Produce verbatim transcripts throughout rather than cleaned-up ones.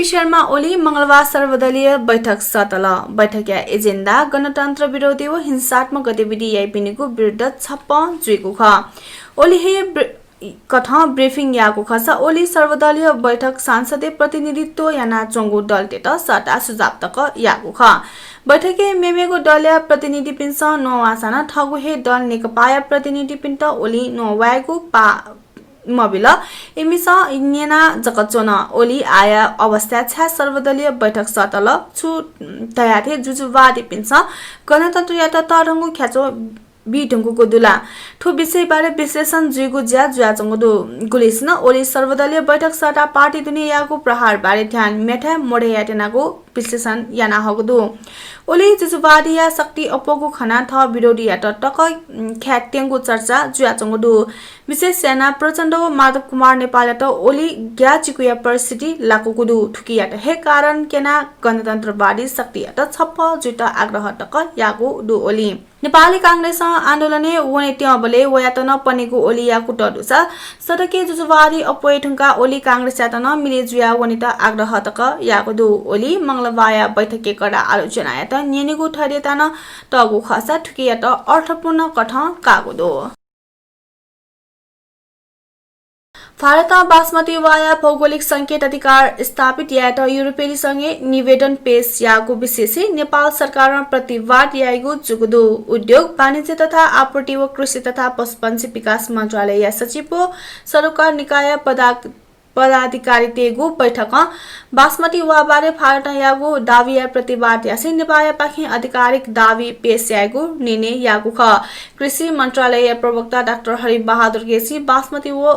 शर्मा ओली मंगलबार सर्वदलीय बैठक सतल। बैठकया agenda गणतन्त्र विरोधी व हिंसात्मक गतिविधि याइपिनिगु विरुद्ध छप्पँ जुइगु खः। ओली हे ब्र-, कथं briefing याःगु खःसा ओली सर्वदलीय बैठक सांसदय् प्रतिनिधित्व यानाच्वंगु दलतय्त सःताः सुझाव तक याःगु खः। बैठकय् मेमेगु दलया प्रतिनिधिपिन्सं न्ववाःसां नं थःगु हे दल नेकपाया प्रतिनिधिपिन्त ओली न्ववायेगु पा मबिल। इमिसं न्यना जक च्वन। ओली आःया अवस्था छाय् सर्वदलीय बैठक सतल, छु धयाथें जुजुवादीपिन्सं गणतन्त्रयात तःधंगु ख्याच्वः बीधुंकूगु दु ला? थ्व विषयबारे विश्लेषण जुइगु ज्या जुयाच्वंगु दु। गुलिसिनं ओली सर्वदलीय बैठक सःताः पार्टी दुने याःगु प्रहारबारे ध्यान मेथाय् मदय् यायेत्यनागु विश्लेषण याना हःगु दु। ओली जुजुवादीया शक्ति अप्वःगु खनाः थः विरोधीयात तक, उम्, ख्यात्यंगु चर्चा जुयाच्वंगु दु। विशेष यानाः प्रचण्ड व माधव कुमार नेपालयात ओली ग्याःचिकुया परिस्थिति लाकूगु दु। थुकियात हे कारण क्यनाः गणतन्त्रवादी शक्तियात छप्पँ जुइत आग्रह तक याःगु दु ओली। नेपाली कांग्रेसं आन्दोलनय् वनेत्यंबलय् वयात नं पनेगु ओलीया कुतः दुसा सडकय् जुजुवादी अप्वये धुंकाः ओली कांग्रेसयात नं मिले जुयाः वनेत आग्रह तक याःगु दु। ओली मंगलबारया बैठकय् कडा आलोचना यात न्यनेगु थ्यंदय्‌तां नं तःगु खःसा थुकियात अर्थपूर्ण कथं काःगु दु। भारतं बासमती वाया भौगोलिक संकेताधिकार स्थापित यायेत युरोपेली संघय् निवेदन पेश याःगु विषयय् नेपाल सरकारं प्रतिवाद याइगु जूगु दु। उद्योग, वाणिज्य तथा आपूर्ति व कृषि तथा पशुपन्छी विकास मन्त्रालयया सचिव व सरोकार निकाय पदा-, पदाधिकारीतय्गु बैठकं बासमती वाबारे भारतं याःगु दावीया प्रतिवाद यासें नेपाःयापाखें आधिकारिक दावी पेश यायेगु निर्णय याःगु खः। कृषि मन्त्रालयया प्रवक्ता डाक्टर हरि बहादुर केसीं बासमती वा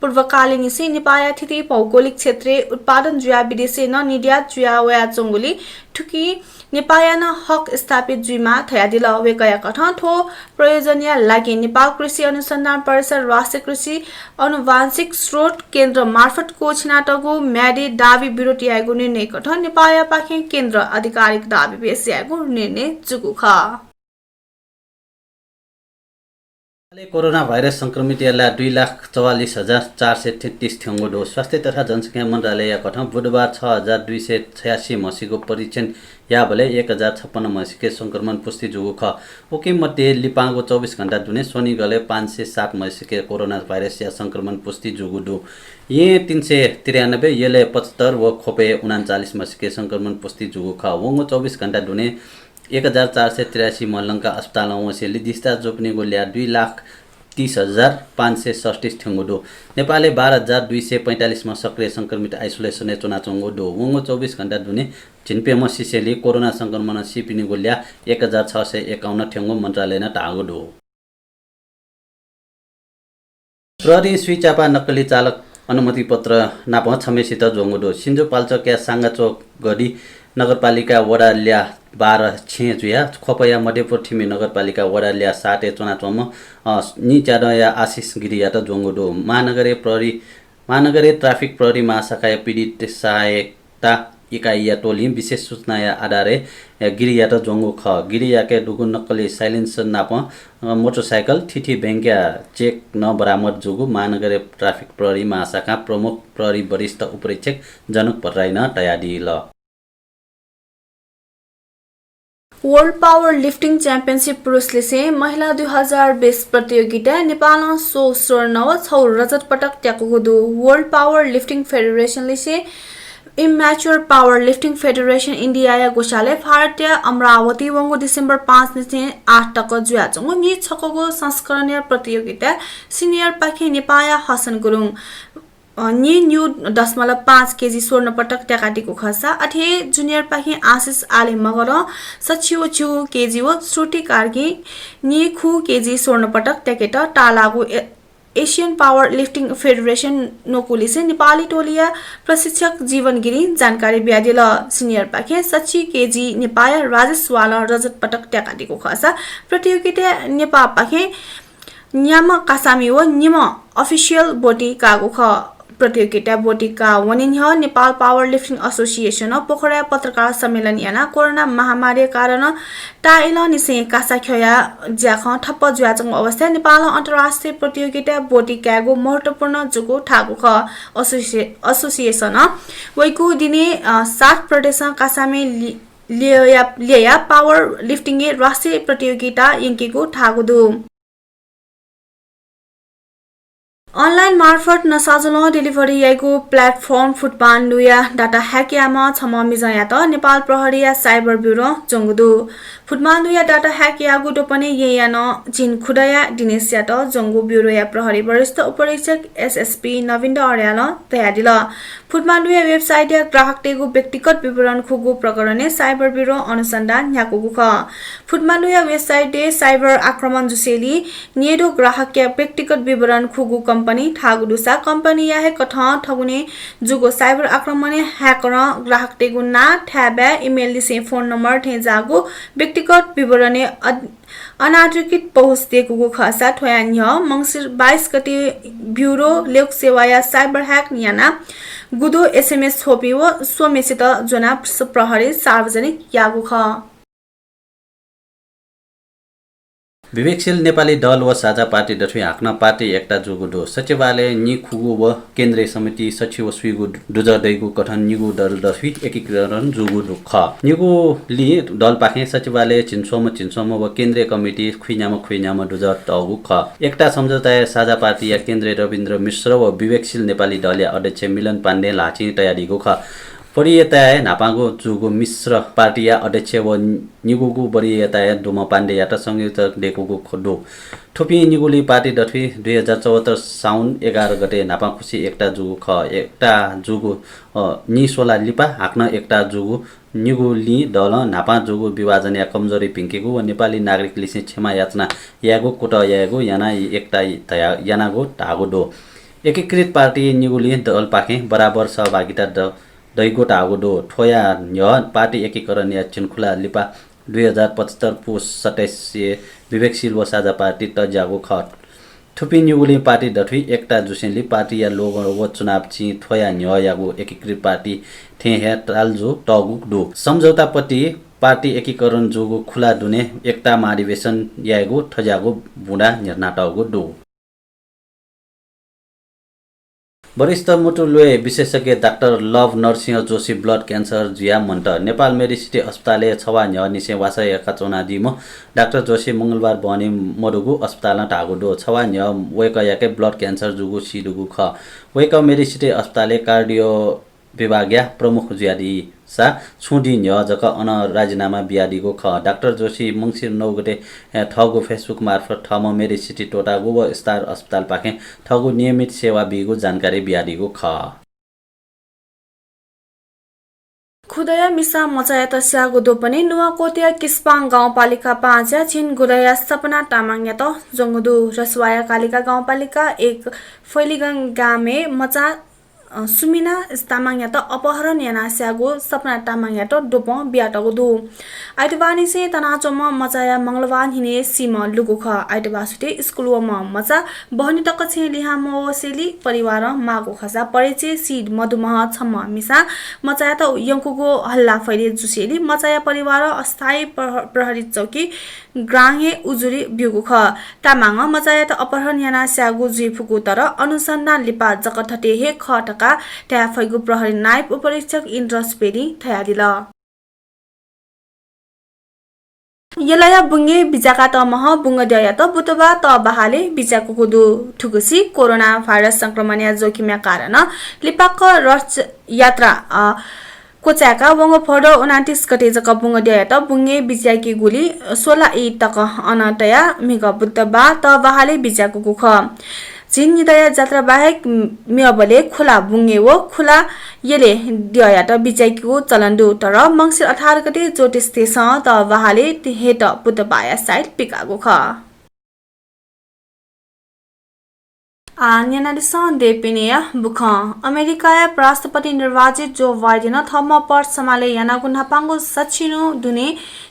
पूर्वकालीननिसें नेपाःया थीथी भौगोलिक क्षेत्रय् उत्पादन जुयाः विदेशय् नं निर्यात जुया वयाच्वंगुलिं थुकिं नेपाःया नं हक स्थापित जुइमाः धयादिल। वय्कःया कथं थ्व प्रयोजनया लागि नेपाल कृषि अनुसन्धान परिषद, राष्ट्रिय कृषि आनुवंशिक स्रोत केन्द्र मार्फत क्वःछिनातःगु म्यादय् दावी विरोध यायेगु निर्णय कथं नेपाःयापाखें केन्द्रं आधिकारिक दावी पेश यायेगु निर्णय जूगु खः। नेपालय् कोरोना भाइरस संक्रमितया ल्याः दुई लाख चौवालिस हजार चार सय तेत्तिस थ्यंगु दु। स्वास्थ्य तथा जनसंख्या मन्त्रालयया कथं बुधबार छ हजार दुई सय छयासी म्हसिगु परीक्षण याःबलय् एक हजार छप्पन्न म्हसिके संक्रमण पुष्टि जूगु खः। उकी मध्ये लिपांगु चौबिस घण्टा दुने स्वनिगलय् पाँच सय सात म्हसिके कोरोना भाइरसया संक्रमण पुष्टि जूगु दु। येँ तीन सय त्रियानब्बे, यलय् पचहत्तर व ख्वपय् उनान्चालिस म्हसिके संक्रमण पुष्टि जूगु खः। वंगु चौबिस घण्टा दुने एक हजार चार सय त्रियासी म्ह लंकाः अस्पतालं वंसेंलि discharge जूपिनिगु ल्याः दुई लाख तीस हजार पाँच सय सैंतिस थ्यंगु दु। नेपालय् बाह्र हजार दुई सय पैंतालिस म्ह सक्रिय संक्रमित isolation-य् च्वनाच्वंगु दु। वंगु चौबिस घण्टा दुने झिंप्यम्ह सिसेंलि कोरोना संक्रमणं सीपिनिगु ल्याः एक हजार छ सय एकाउन्न थ्यंगु मन्त्रालयनं धाःगु दु। प्रहरीं स्वीच्यापा नक्कली चालक अनुमति पत्र नाप छम्हेसित ज्वंगु दु। सिन्धुपाल्चोकया साङ्गाचोकगढी नगरपालिका वडा ल्याः बाह्र छेँ जुयाः ख्वपया मध्यपुर थिमि नगरपालिका वडा ल्याः सातय् च्वनाच्वंम्ह, अ, नीच्यादँया आशिष गिरीयात ज्वंगु दु। महानगरय् प्रहरी, महानगरय् traffic प्रहरी महाशाखाया पीडित सहायता इकाइया टोलीं विशेष सूचनाया आधारय् गिरीयात ज्वंगु खः। गिरीयाके दुगु नक्कली silencer नाप, अ, मोटरसाइकल, थीथी बैंकया cheque नं बरामद जूगु महानगरय् traffic प्रहरी महाशाखा प्रमुख प्रहरी वरिष्ठ उपरीक्षक जनक भट्टराईं धयादिल। World Power Lifting Championship पुरुष लिसें महिला दुई हजार बीस प्रतियोगिताय् नेपालं स्वः स्वर्ण व छगू रजत पदक त्याकूगु दु। World Power Lifting Federation लिसें Immature Power Lifting Federation India-या ग्वसालय् भारतया अमरावतीइ वंगु December पाँच निसें आठ तक जुयाच्वंगु नीछकूगु संस्करणया प्रतियोगिताय् senior पाखें नेपाःया हसन गुरुङ, अ, नीन्यू दशमलव पाँच केजी स्वर्ण पदक त्याकादीगु खःसा, अथे हे junior पाखें आशिष आले मगरं सच्छि व झिगू केजी व श्रुति कार्कीं नीखू केजी स्वर्ण पदक त्याकेत ताःलाःगु ए-, Asian Power Lifting Federation न्वकूलिसें नेपाली टोलीया प्रशिक्षक जीवन गिरिं जानकारी बियादिल। Senior पाखें सच्छि केजी नेपाःया राजेश वालं रजत पदक त्याकादीगु खःसा, प्रतियोगिताय् नेपाःपाखें न्याम्ह कासामि व निम्ह official ब्वति काःगु खः। प्रतियोगिता ब्वति का वने न्ह्यः नेपाल पावर लिफ्टिङ एसोसिएसनं पोखराया पत्रकार सम्मेलन यानाः कोरोना महामारीया कारणं ताःइलंनिसें कासा ख्यःया ज्याखँ ठप्प जुयाच्वंगु अवस्थाय् नेपालं अन्तर्राष्ट्रिय प्रतियोगिता ब्वति कायेगु महत्त्वपूर्ण जूगु धाःगु खः। एसोसिए-, एसोसिएसनं वइगु दिने, अ, सात प्रदेशं कासामि लि-, ल्यया, ल्यया पावर लिफ्टिङय् राष्ट्रिय प्रतियोगिता यंकेगु धाःगु दु। अनलाइन मार्फत नसाजुलं डेलिभरी याइगु प्लेटफर्म फुटपाण्डुया डाटा ह्याक याःम्ह छम्ह मिजंयात नेपाल प्रहरीया साइबर ब्युरों ज्वंगु दु। फुटपाण्डुया डाटा ह्याक याःगु द्वपनय् येँया नं झिंखुदँया दिनेशयात ज्वंगु ब्युरोया प्रहरी वरिष्ठ उपरीक्षक एसएसपी नविन्द्र अर्यालं धयादिल। फुटपाण्डुया वेबसाइटया ग्राहकतय्गु व्यक्तिगत विवरण खुगू प्रकरणय् साइबर ब्युरों अनुसन्धान न्ह्याकूगु खः। फुटपाण्डुया वेबसाइटय् साइबर आक्रमण जुसेंलि न्येदँ ग्राहकया व्यक्तिगत विवरण खुगू कम्पनी धाःगु दुसा कम्पनीया हे कथं थगुने जूगु साइबर आक्रमणय् ह्याकरं ग्राहकतय्गु नां, थाय्बाय्, इमेल लिसें फोन नम्बर थें जाःगु व्यक्तिगत विवरणय् अ-, अनाधिकृत पहुँच दय्कूगु खःसा थ्वया न्ह्यः मंसिर बाइस गते ब्युरो लोक सेवाया साइबर ह्याक यानाः गुदु एसएमएस थ्वःपिं व स्वम्हेसित ज्वनाः प्रहरीइ सार्वजनिक याःगु खः। विवेकशील नेपाली दल व साझा पार्टी दथुइ हाकनं पार्टी एकता जूगु दु। सचिवालय निखुगू व केन्द्रीय समिति सछि व स्वीगू दुजः दइगु कथं निगू दल दथुइ एकीकरण जूगु दु खः। निगूलिं दलपाखें सचिवालय झिंस्वम्ह झिंस्वम्ह व केन्द्रीय कमिटी खुइन्याम्ह खुइन्याम्ह दुजः तःगु खः। एकता सम्झौताया साझा पार्टीया केन्द्रीय रविन्द्र मिश्र व विवेकशील नेपाली दलया अध्यक्ष मिलन पाण्डें ल्हाःचिं तयादीगु खः। परियताय् न्हापांगु जूगु मिश्र पार्टीया अध्यक्ष व निगूगु वरीयताय् दुम्ह पाण्डेयात संयोजक दय्कूगु ख-, दु। थुपिं निगूलिं पार्टी दथुइ दुई हजार चौहत्तर साउन एघार गते न्हापांखुसि एकता जूगु खः। एकता जूगु, अ, नीस्वला लिपा हाकनं एकता जूगु निगूलिं दलं न्हापां जूगु विभाजनया कमजोरी भिंकेगु व नेपाली नागरिकलिसें क्षमा याचना यायेगु कुतः यायेगु यानाः एकता धया-, यानागु धाःगु दु। एकीकृत पार्टी निगूलिं दलपाखें बराबर सहभागिता द-, दइगु धाःगु दु। थ्वया न्ह्यः पार्टी एकीकरणया झिंखुला लिपा दुई हजार पचहत्तर पुस सत्ताइसय् विवेकशील व साझा पार्टी तज्याःगु खः। थुपिं निगूलिं पार्टी दथुइ एकता जुसेंलि पार्टीया लोगो व चुनाव चिं थ्वया न्ह्यःयागु एकीकृत पार्टी थें हे तालजु तःगु दु। सम्झौतापट्टि पार्टी एकीकरण जूगु खुला दुने एकता महाधिवेशन यायेगु थज्याःगु बुँदा न्ह्यथनातःगु दु। वरिष्ठ मुटु ल्वय् विशेषज्ञ doctor Lav Narsingh Joshi blood cancer जुया मन्त। नेपाल मेडिसिटी अस्पतालय् छवाः न्ह्यःनिसें वासः याका च्वनादीम्ह डाक्टर जोशी मंगलबार बहनी मदुगु अस्पतालं धाःगु दु। छवाः न्ह्यः वय्कःयाके blood cancer जूगु सीदुगु खः। वय्कः मेडिसिटी अस्पतालय् कार्डियो विभागया प्रमुख जुयादीसा छुं दिं न्ह्यः जक अन राजीनामा बियादीगु खः। डाक्टर जोशी मंसिर नौ गते, ए, थःगु Facebook मार्फत थःम्हं मेडिसिटी त्वःतागु व स्टार अस्पतालपाखें थःगु नियमित सेवा बीगु जानकारी बियादीगु खः। खुदँया मिसा मचायात स्याःगु द्वपनय् नुवाकोटया किस्पाङ गाउँपालिका पाँचया झिंगुदँया सपना तामाङयात ज्वंगु दु। रसुवाया कालिका गाउँपालिका एक फैलिगं गामय् मचा अ, सुमिना तामाङयात अपहरण यानाः स्याःगु सपना तामाङयात द्वपं बियातःगु दु। आइतबारनिसें तनाच्वंम्ह मचाया मंगलबार न्हिनय् सीम्ह लुगु खः। आइतबार सुथय् स्कुल वःम्ह मचा बहनी तक छेँय् लिहां मवसेंलि परिवारं माःगु खःसा परिचय सी मदुम्ह छम्ह मिसां मचायात यंकूगु हल्ला फैले जुसेंलि मचाया परिवारं अस्थायी प्रह-, प्रहरी चौकी ग्राङय् उजुरी ब्यूगु खः। तामाङं मचायात अपहरण यानाः स्याःगु जुइ फुगु, तर अनुसन्धान लिपा जक थथे हे खः धकाः धाये फइगु प्रहरी नायब उपरीक्षक इन्द्र सुवेदीं धयादिल। यलया बुंगय् बिज्याकातःम्ह बुंगद्यःयात बुधबार तःबहालय् बिज्याकूगु दु। थुगुसी कोरोना भाइरस संक्रमणया जोखिमया कारणं लिपाक्क रथयात्रा, अ, क्वचाय्काः वंगु भदौ उनान्तिस गते जक बुंगद्यःयात बुंगय् बिज्याकीगुलिं सोला ई तक अन तयाः म्हिगः बुधबार तःबहालय् बिज्याकूगु खः। झिंनिदँया जात्रा बाहेक मेबलय् खुला बुंगय् व खुला यलय् द्यःयात बिज्याकीगु चलन दु, तर मंसिर अठार गते ज्योतिष देशं तःबहालय् हयेत बुधबारया साइत पिकाःगु खः। आः न्यनादिसँ देपिनिया बुखँ। अमेरिकाया राष्ट्रपति निर्वाचित जो बाइडेनं थःम्हं पद सम्हाले यानागु न्हापांगु सछिनु दुने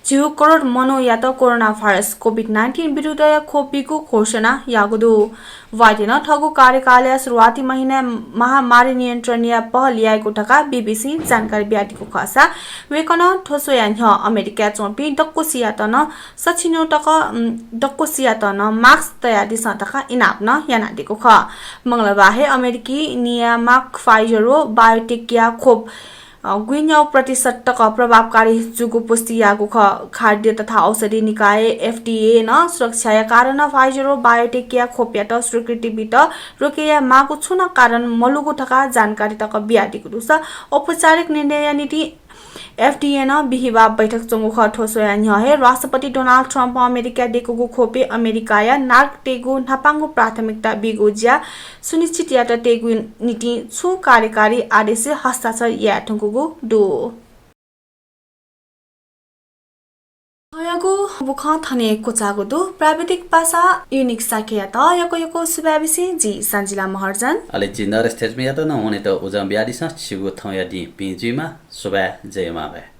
झिगू करोड मनूयात कोरोना भाइरस कोभिड नाइन्टिन विरुद्धया खोप बीगु घोषणा याःगु दु। बाइडेनं थःगु कार्यकालया सुरुवाती महिनाय् महामारी नियन्त्रणया पहल याइगु धकाः बीबीसीं जानकारी बियादीगु खःसा वय्कलं थ्व स्वयाः न्ह्यः अमेरिकाय् च्वंपिं दक्वसियात नं सछिन्हु तक, उम्, दक्वसियात नं मास्क तयादिसँ धकाः इनाप नं यानादीगु खः। मंगलबार हे अमेरिकी नियामक Pfizer व BioNTech-या खोप, अ, गुइन्याउ प्रतिशत तक प्रभावकारी जूगु पुष्टि याःगु खः। खाद्य तथा औषधि निकाय, एफडीए, नं सुरक्षाया कारणं Pfizer व BioNTech-या खोपयात स्वीकृति बीत रोकेया माःगु छुं नं कारण मलूगु धकाः जानकारी तक बियादीगु दुसा औपचारिक निर्णयया निंतिं एफडीएनं बिहिबाः बैठक च्वंगु खः। थ्व स्वयाः न्ह्यः हे राष्ट्रपति डोनाल्ड ट्रम्पं अमेरिकाय् दय्कूगु खोपय् अमेरिकाया नागरिकतय्गु न्हापांगु प्राथमिकता बीगु ज्या सुनिश्चित यायेत तयेगु निंतिं छुं कार्यकारी आदेश हस्ताक्षर याये धुंकूगु दु। थौंयागु बुखँ थन हे क्वचाःगु दु। प्राविधिक पासा युनिक शाक्ययात यक्व यक्व सुभाय् बिसें जि सञ्जिला महर्जन। अले जि नरेश थेच्मीयात नं हुनेत उजं बियादिसँ। छिगु थौंया दिं भिं जुइमा। सुभाय्, जय मांभाय्।